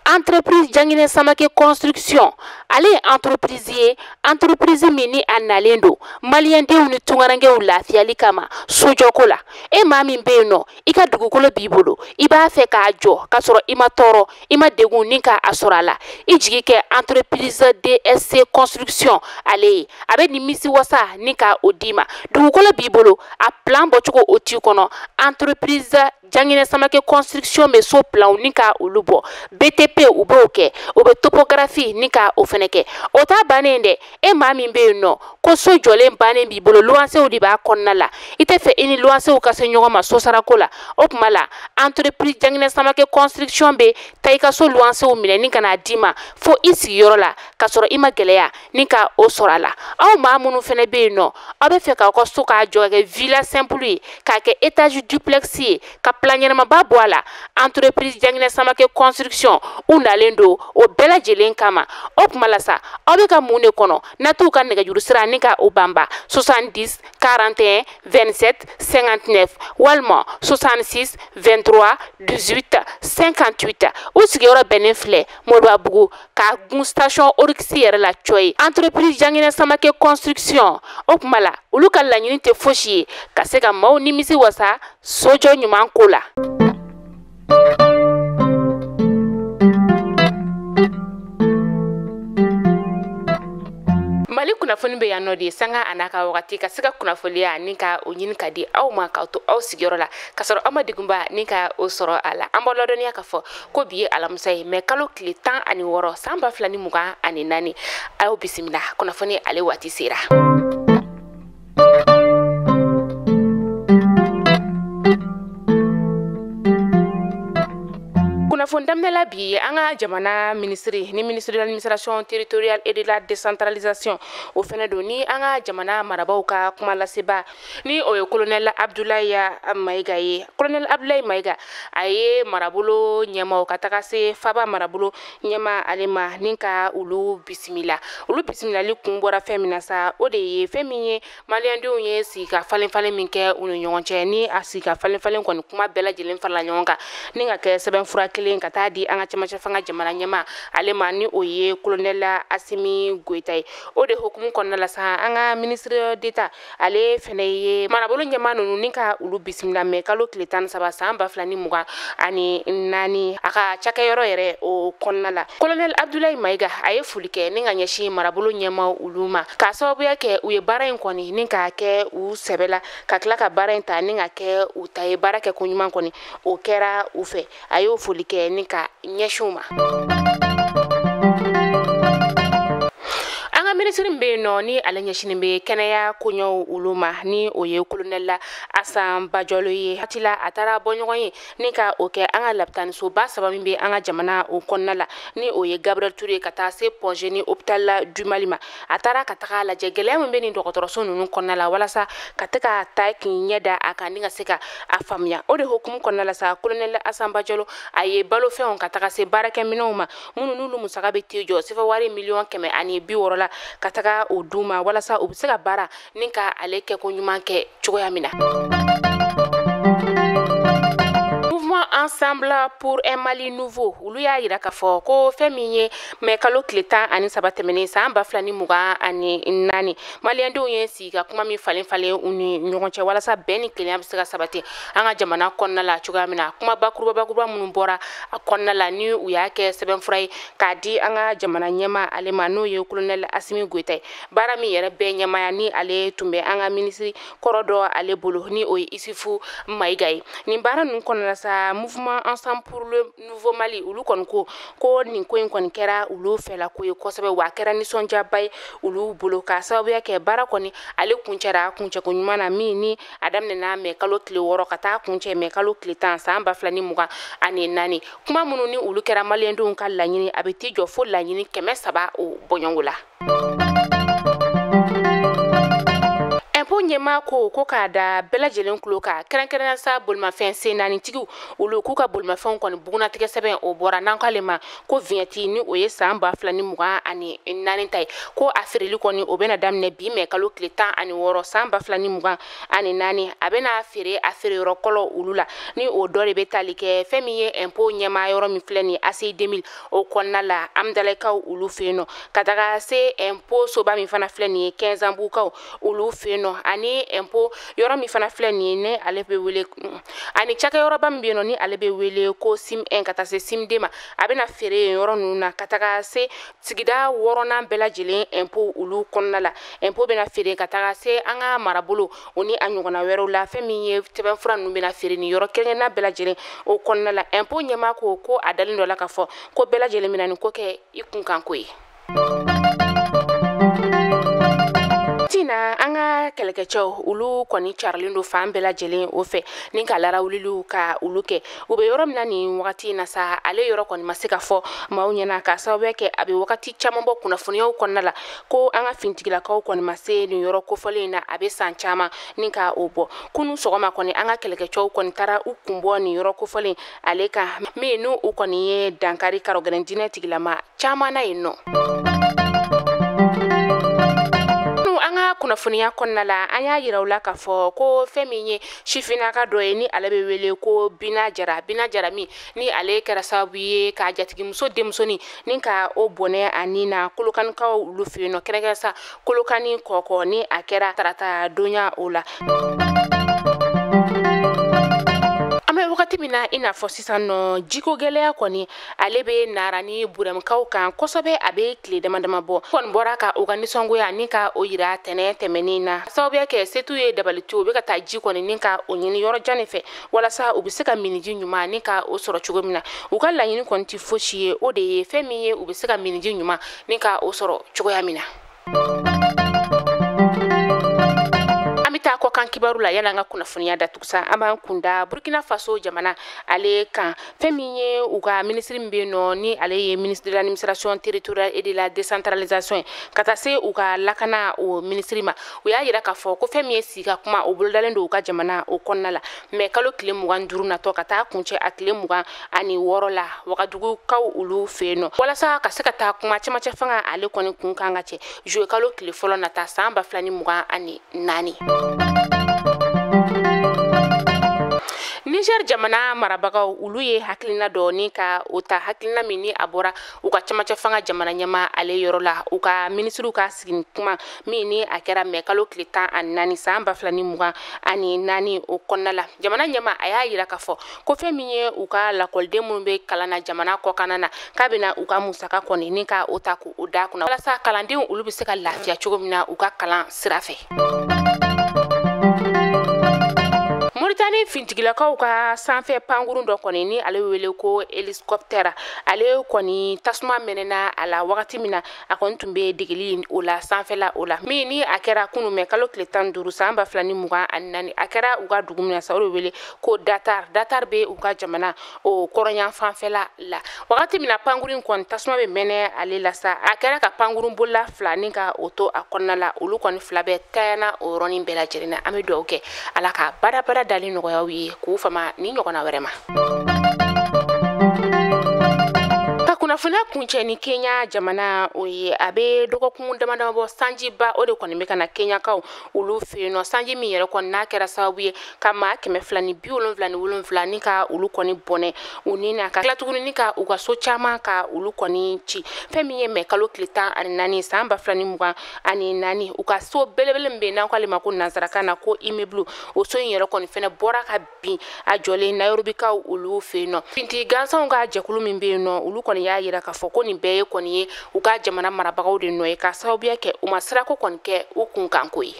Entreprise Janginɛ Samake Construction, ale ye entreprise ye, entreprise min ni a nalen don maliyɛndenw ni tunkarankew lafiyali kama sojɔko la. E maa min bɛ yen nɔ, i ka dugukolo b'i bolo, i b'a fɛ k'a jɔ k'a sɔrɔ i ma tɔɔrɔ, i ma degun ni k'a sɔrɔ a la, i jigi kɛ entreprise DSC Construction ale ye. A bɛ nimisi wasa ni ka o d'i ma. Dugukolo b'i bolo, a plan bɔcogo o t'i kɔnɔ, entreprise Janginɛ Samake Construction bɛ so planw ni ka olu bɔ, BTP u b'o kɛ, u bɛ topographie ni ka o fɛnɛ kɛ. O t'a bannen dɛ, e maa min bɛ yen nɔ ko so jɔlen bannen b'i bolo, luwansew de b'a kɔnɔna la, i tɛ fɛ i ni luwansew ka se ɲɔgɔn ma sosarako la, o tuma la entreprise Janginɛ Samake Construction bɛ taa i ka so luwansew minɛ ni ka n'a d'i ma fo i sigiyɔrɔ la, k'a sɔrɔ i ma gɛlɛya ni ka o sɔrɔ a la. Aw maa minnu fɛnɛ bɛ yen nɔ, aw bɛ fɛ k'aw ka so k'a jɔ ka kɛ villa simple ye, k'a kɛ étage duplex ye, ka plan ɲɛnamaba bɔ a la, entreprise Janginɛ Samake Construction u nalen don o bɛɛ lajɛlen kama. O tuma la sa, aw bɛ ka mun de kɔnɔ? Na t'u ka nɛgɛjuru sira ni ka o banba 70 41 27 59 walima 66 23 18 58. U sigiyɔrɔ bɛnnen filɛ Moribabugu ka gun station Oryx yɛrɛ la cɔ ye. Entreprise Janginɛ Samake Construction, o tuma la olu ka laɲini tɛ fosi ye ka se ka maaw nimisi wasa sojɔ ɲuman ko la. Mali kunnafoni bɛ yan nɔ de, sanga a n'a ka wagati ka se ka kunnafoniya ni ka o ɲini ka di aw ma k'aw to aw sigiyɔrɔ la k'a sɔrɔ aw ma degunba ni ka o sɔrɔ a la. An b'aw ladɔnniya k'a fɔ ko bi ye alamisa ye, mɛ kalo tile 16 san 2024. Aw bisimila, kunnafoni ale waati sera. Kunnafoni daminɛ la bi, an ka jamana minisiri ni ministre de l'administration territoriale et de la décentralisation, o fɛnɛ don ni an ka jamana marabaw ka kuma laseba, ni o ye colonel Abdoulaye Mayiga ye. Colonel Abdoulaye Mayiga a ye marabolo ɲɛmaw ka taga se faba marabolo ɲɛma ale ma ni ka olu bisimila. Olu bisimilali kun bɔra fɛn min na sa, o de ye fɛn min ye maliyɛndenw ye sigi ka falen falen min kɛ u ni ɲɔgɔn cɛ, ni a sigi ka falen falen kɔni kuma bɛɛ lajɛlen farala ɲɔgɔn kan ni ka kɛ sɛbɛnfura kelen ka taa di an ka cɛmancɛ fanga jamana ɲɛma ale ma, ni o ye colonel Assimi Goïta ye. O de hukumu kɔnɔna la sa, an ka ministre d'État ale fɛnɛ ye marabolo ɲɛma ninnu ni ka olu bisimila mɛ kalo tile 13 san 2024 a ka cakɛyɔrɔ yɛrɛ o kɔnɔna la. Colonel Abdoulaye Mayiga a ye foli kɛ ni ka ɲɛsin marabolo ɲɛmaw olu ma, k'a sababuya kɛ u ye baara in kɔni ni k'a kɛ u sɛbɛ la, ka tila ka baara in ta ni ka kɛ u ta ye, baara kɛ ko ɲuman kɔni o kɛra u fɛ. A y'o foli kɛ ni ka ɲɛsin u ma. An ka minisiri min bɛ yen nɔ ni ale ɲɛsinnen bɛ kɛnɛya koɲɛw olu ma, ni o ye colonel Asan Bajɔlo ye, waati la a taara bɔ ɲɔgɔn ye ni ka o kɛ an ka lapitanisoba saba min bɛ an ka jamana o kɔnɔna la, ni o ye Gabriel Touré ka taa se Point G ni hôpital du Mali ma. A taara ka taga lajɛ gɛlɛya min bɛ nin dɔgɔtɔrɔso ninnu kɔnɔna la, walasa ka te ka taa k'i ɲɛ da a kan ni ka se ka a faamuya. O de hukumu kɔnɔna la sa, colonel Asan Bajɔlo a ye balofɛnw ka taga se baarakɛminɛnw ma minnu n'olu musaka bɛ t'i jɔ sefa wari 160 millions la, ka taga o d'u ma walasa u bɛ se ka baara ni ka ale kɛko ɲuman kɛ cogoya min na. Mouvement Ensemble pour un Mali nouveau, olu y'a yira k'a fɔ ko fɛn min ye mɛ kalo tile 13 tɛmɛnen san 2024, maliyɛndenw ye sigi ka kuma min falen falen u ni ɲɔgɔn cɛ walasa bɛn ni kelenya bɛ se ka sabati an ka jamana kɔnɔna la cogoya min na, kuma bakuruba bakuruba minnu bɔra a kɔnɔna la ni u y'a kɛ sɛbɛnfura ye k'a di an ka jamana ɲɛma ale ma, n'o ye colonel Assimi Goïta ye. Baara min yɛrɛ bɛɛ ɲɛmaya ni ale tun bɛ an ka minisiri kɔrɔ dɔ ale bolo, ni o ye Isufu Mayiga ye. Nin baara ninnu kɔnɔna la sa, Mouvement Ensemble pour le nouveau Mali olu kɔni ko ko nin ko in kɔni kɛra olu fɛla ko ye kosɛbɛ, wa a kɛra nisɔndiyaba ye olu bolo, k'a sababuya kɛ baara kɔni ale kuncɛra kuncɛko ɲuman na, min ni a daminɛna mɛ kalo tile 6 ka taa kuncɛ mɛ kalo tile 10 san 2024. Kuma minnu ni olu kɛra maliyɛndenw ka laɲini, a bɛ t'i jɔ fo laɲini 300 o bɔɲɔgɔnko la. Impôt ɲɛmaa ko ko k'a da bɛɛ lajɛlen tulo kan, kɛrɛnkɛrɛnnenya sa bolimafɛn sen naanitigiw olu k'u ka bolimafɛnw kɔni bugunnatigɛ sɛbɛn o bɔra, n'an k'ale ma ko vignette, ni o ye san 2024. 2024 ta ye. Ko a feereli kɔni o bɛna daminɛ bi mɛ kalo tile 16 san 2024. A bɛna feere a feere yɔrɔ kɔlɔ olu la, ni o dɔ de bɛ tali kɛ fɛn min ye impôt ɲɛmaa yɔrɔ min filɛ nin ye ACI 2000 o kɔnɔna la Amdalakaw olu fɛ yen nɔ, ka taga se impôt soba min fana filɛ nin ye Kɛnzanbukaw olu fɛ yen nɔ, ani impôt yɔrɔ min fana filɛ nin ye ni ale bɛ wele, ani cakɛyɔrɔba min bɛ yen nɔ ni ale bɛ wele ko SIM 1 ka taa se SIM 2 ma, a bɛna feere yen yɔrɔ ninnu na, ka taga se sigida 6nan bɛɛ lajɛlen impôt olu kɔnɔna la. Impôt bɛna feere ka taga se an ka marabolo o ni a ɲɔgɔnna wɛrɛw la. Fɛn min ye sɛbɛnfura ninnu bɛna feere nin yɔrɔ kelen-kelenna bɛɛ lajɛlen o kɔnɔna la. Impôt ɲɛmaa ko a dalen dɔ la k'a fɔ ko bɛɛ lajɛlen bɛna nin ko kɛ i kunkanko ye. Tina an ka kɛlɛkɛcɛw olu kɔni carilen don fan bɛɛ lajɛlen o fɛ ni ka larawuliliw ka olu kɛ. U bɛ yɔrɔ min na nin wagati in na sa, ale yɔrɔ kɔni ma se ka fɔ maaw ɲɛna k'a sababuya kɛ a bɛ wagati caman bɔ kunnafoniyaw kɔnɔna la ko an ka finitigilakaw kɔni ma se nin yɔrɔ kofɔlen in na, a bɛ san caman ni ka o bɔ. Kunun sɔgɔma kɔni an ka kɛlɛkɛcɛw kɔni taara u kun bɔ nin yɔrɔ kofɔlen ale kan, min n'u kɔni ye dankari karɔgɛlɛn diinɛ tigilama caman na yen nɔ. An ka kunnafoniya kɔnɔna la, an y'a yira u la k'a fɔ ko fɛn min ye sifinnaka dɔ ye ni ale bɛ wele ko Bina Jara, Bina Jara min ni ale kɛra sababu ye ka jatigimuso denmusonin ni ka o bɔnɛ a ni na Kolokanikaw olu fɛ yen nɔ, kɛrɛnkɛrɛn sa Kolokani kɔkɔ, ni a kɛra tarata donya o la. An bɛ wagati min na i n'a fɔ sisan nɔ, jiko gɛlɛya kɔni ale bɛ nara ni Burɛmukaw kan kosɛbɛ, a bɛ tile dama dama bɔ. Kɔni bɔra ka u ka nisɔngoya ni ka o yira tɛnɛ tɛmɛnen na, sababuya kɛ setu ye dabaliti, u bɛ ka taa ji kɔni ni ka o ɲini yɔrɔ jan de fɛ walasa u bɛ se ka miniji ɲuman ni ka o sɔrɔ cogo min na. U ka laɲini kɔni tɛ fosi ye, o de ye fɛn min ye u bɛ se ka miniji ɲuman ni ka o sɔrɔ cogoya min na. Taa kɔkan kibaru la, yala an ka kunnafoniya datugu sa, an b'an kunda Burkina Faso jamana ale kan. Fɛn min ye u ka minisiri min bɛ yen nɔ ni ale ye ministre de l'administration territoriale et de la décentralisation ye, ka taa se u ka lakana o minisiri ma, u y'a yira k'a fɔ ko fɛn min ye sigi ka kuma o bolodalen don u ka jamana o kɔnɔna la mɛ kalo tile 25 natɔ ka taa kuncɛ a tile 26 la Wagadugukaw olu fɛ yen nɔ, walasa ka se ka taa kuma cɛmancɛ fanga ale kɔni kun kan ka cɛ juillet kalo tile fɔlɔ nata san 2024. Niger jamana marabagaw olu ye hakilina dɔ ni ka o ta, hakilina min ni a bɔra u ka cɛmancɛ fanga jamana ɲɛmaa ale yɔrɔ la, u ka minisiriw ka sigi kuma min ni a kɛra mɛ kalo tile 14 san 2024 o kɔnɔna la. Jamana ɲɛmaa a y'a yira k'a fɔ ko fɛn min ye u ka lakɔliden minnu bɛ kalan na jamana kɔkanna na, k'a bɛna u ka musaka kɔni ni ka o ta k'o d'a kunna walasa kalandenw olu bɛ se ka lafiya cogo min na u ka kalan sira fɛ. Mauritanie fintigilakaw ka sanfɛ pankurun dɔ kɔni ni ale wele ko hélicoptère, ale kɔni tasuma mɛnɛna a la wagati min na a kɔni tun bɛ degeli o la sanfɛla o la, min ni a kɛra kunun mɛ kalo tile 15 san 2024. A kɛra u ka dugu min na sa, o de wele ko Datar. Datar bɛ u ka jamana o kɔrɔnyan fanfɛla la. Wagati min na pankurun kɔni tasuma bɛ mɛnɛ ale la sa, a kɛra ka pankurun bolila fila ni ka o to a kɔnɔna la, olu kɔni fila bɛɛ tayana o yɔrɔnin bɛɛ lajɛlen na. An bɛ dugawu kɛ Ala ka badabada dali nɔgɔyaw ye k'u fama ni ɲɔgɔnna wɛrɛ ma. Ka kunnafoniya kuncɛ ni Kenya jamana o ye, a bɛ dɔgɔkun dama dama bɔ sanjiba o de kɔni bɛ ka na Kenyakaw olu fɛ yen nɔ, sanji min yɛrɛ kɔni n'a kɛra sababu ye ka maa 277 ni ka olu kɔni bɔnɛ u ni na, ka tila tuguni ni ka u ka so caman ka olu kɔni ci. Fɛn min ye mɛ kalo tile 14 san 2024, u ka so belebele min bɛ yen n'an k'ale ma ko nansarakan na ko immeuble, o so in yɛrɛ kɔni fɛnɛ bɔra ka bin a jɔlen Nairobikaw olu fɛ yen nɔ. Fintigi gansanw ka jɛkulu min bɛ yen nɔ, olu kɔni y'a yira k'a fɔ ko nin bɛɛ ye kɔni ye u ka jamana marabagaw de nɔ ye, k'a sababuya kɛ u ma sirako kɔni kɛ u kunkanko ye.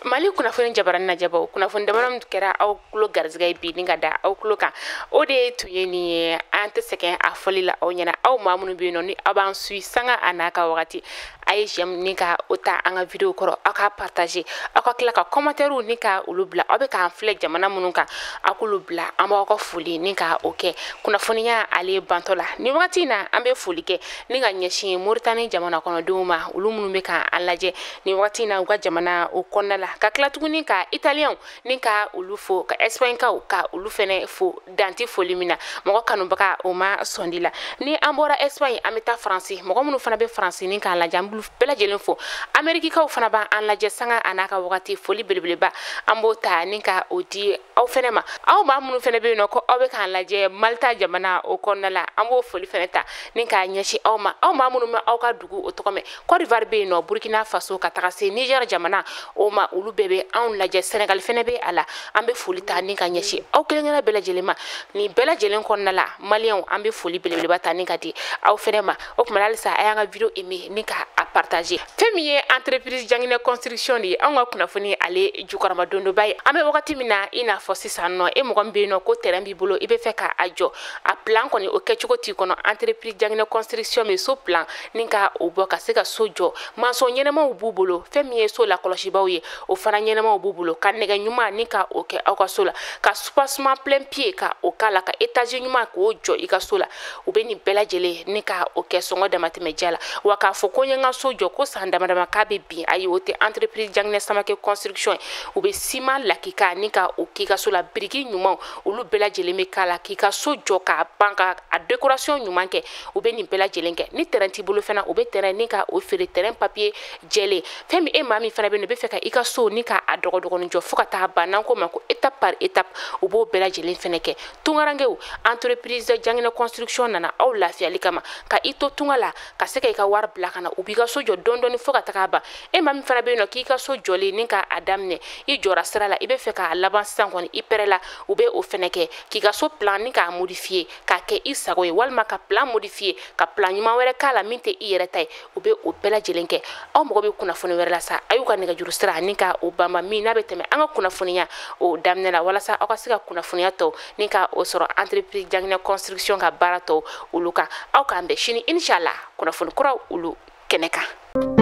Mali kunnafoni jabarani lajɛbaw, kunnafoni damadɔ min kɛra aw tulo garisɛgɛ ye bi ni ka da aw tulo kan, o de tun ye nin ye. An tɛ sɛgɛn a fɔli la aw ɲɛna, aw maa minnu bɛ yen nɔ ni aw b'an suit sanga a n'a ka wagati. A ye j'aime ni ka o ta an ka vidéo kɔrɔ, aw ka partager, aw ka tila ka commentaire ni ka olu bila. Aw bɛ k'an filɛ jamana minnu kan, aw k'olu bila, an b'aw ka foli ni ka o kɛ. Kunnafoniya ale bantɔ la nin wagati in na, an bɛ foli kɛ ni ka ɲɛsin Moritani jamana kɔnɔdenw ma, olu minnu bɛ k'an lajɛ nin wagati in na u ka jamana o kɔnɔna la, ka tila tuguni ka Italiyɛnw ni ka olu fo, ka Espagnekaw ka olu fɛnɛ fo danti foli min na, mɔgɔ kanubaga o ma sɔndi la. Ni an bɔra Espagne, an bɛ taa Faransi. Mɔgɔ minnu fana bɛ Faransi ni k'an lajɛ, an b'olu bɛɛ lajɛlen fo. Amerikikaw fana b'an lajɛ sanga a n'a ka wagati. Foli belebeleba an b'o ta ni ka o di aw fɛnɛ ma. Aw maa minnu fɛnɛ bɛ yen nɔ ko aw bɛ k'an lajɛ Malta jamana o kɔnɔna la, an b'o foli fɛnɛ ta ni k'a ɲɛsin aw ma. Aw maa minnu bɛ aw ka dugu o tɔgɔ mɛn, Côte d'Ivoire bɛ yen nɔ, Burkina Faso, ka taga se Niger jamana o ma, olu bɛɛ bɛ anw lajɛ. Senegal fɛnɛ bɛ a la. An bɛ foli ta ni ka ɲɛsin aw kelen-kelenna bɛɛ lajɛlen ma. Nin bɛɛ lajɛlen kɔnɔna la, Maliyɛnw, an bɛ foli belebeleba ta ni ka di aw fɛnɛ ma. O tuma halisa a y'an ka vidéo aimer ni ka a partager. Fɛn min ye entreprise Janginɛ Construction de ye, anw ka kunnafoni ale jukɔrɔma dondoba ye. An bɛ wagati min na i n'a fɔ sisan nɔ, e mɔgɔ min bɛ yen nɔ ko terrain b'i bolo, i bɛ fɛ k'a jɔ, a plan kɔni o kɛcogo t'i kɔnɔ, entreprise Janginɛ Construction bɛ so plan ni ka o bɔ ka se ka so jɔ. Maçon ɲɛnɛmaw b'u bolo, fɛn min ye so lakɔlɔsibaw ye, o fana ɲɛnɛmaw b'u bolo, ka nɛgɛ ɲuman ni ka o kɛ aw ka so la, ka soubassement plein pied ka o k'a la, ka étage ɲuman k'o jɔ i ka so la. U bɛ nin bɛɛ lajɛlen ni ka o kɛ sɔngɔ damatɛmɛ diya la. Wa k'a fɔ ko n ye n ka so jɔ ko san dama dama k'a bɛ bin, ayi, o tɛ entreprise Janginɛ Samake Construction ye. U bɛ siman lakika ni ka o k'i ka so la, biriki ɲumanw olu bɛɛ lajɛlen bɛ k'a la, k'i ka so jɔ k'a ban, ka a décoration ɲuman kɛ. U bɛ nin bɛɛ lajɛlen kɛ. Ni terrain t'i bolo fana, u bɛ terrain ni ka o feere, terrain papier jɛlen. Fɛn min e maa min fana bɛ yen nɔ, i bɛ fɛ ka i ka so ni ka a dɔgɔdɔgɔnin jɔ fo ka taa ban, n'an ko ma ko étape par étape, u b'o bɛɛ lajɛlen fɛnɛ kɛ. Tungarankew, entreprise Janginɛ Construction nana aw lafiyali kama, ka i to tunga la ka se ka i ka wari bila ka na, u b'i ka so jɔ dɔɔni dɔɔni fo ka taga ban. E maa min fana bɛ yen nɔ k'i ka so jɔlen ni k'a daminɛ, i jɔra sira la, i bɛ fɛ k'a laban sisan kɔni, i pɛrɛ la, u bɛ o fɛnɛ kɛ, k'i ka so plan ni k'a modifier k'a kɛ i sago ye, walima ka plan modifier ka plan ɲuman wɛrɛ k'a la min tɛ i yɛrɛ ta ye, u bɛ o bɛɛ lajɛlen kɛ. Aw mago bɛ kunnafoni wɛrɛ la sa, a y'u ka nɛgɛjuru sira ni ka o banba min n'a bɛ tɛmɛ an ka kunnafoniya o daminɛ la, walasa aw ka se ka kunnafoniya tɔw ni ka o sɔrɔ entreprise Janginɛ Construction ka baara tɔw olu kan. Aw k'an bɛn sini inshallah kunnafoni kuraw olu kɛnɛ kan.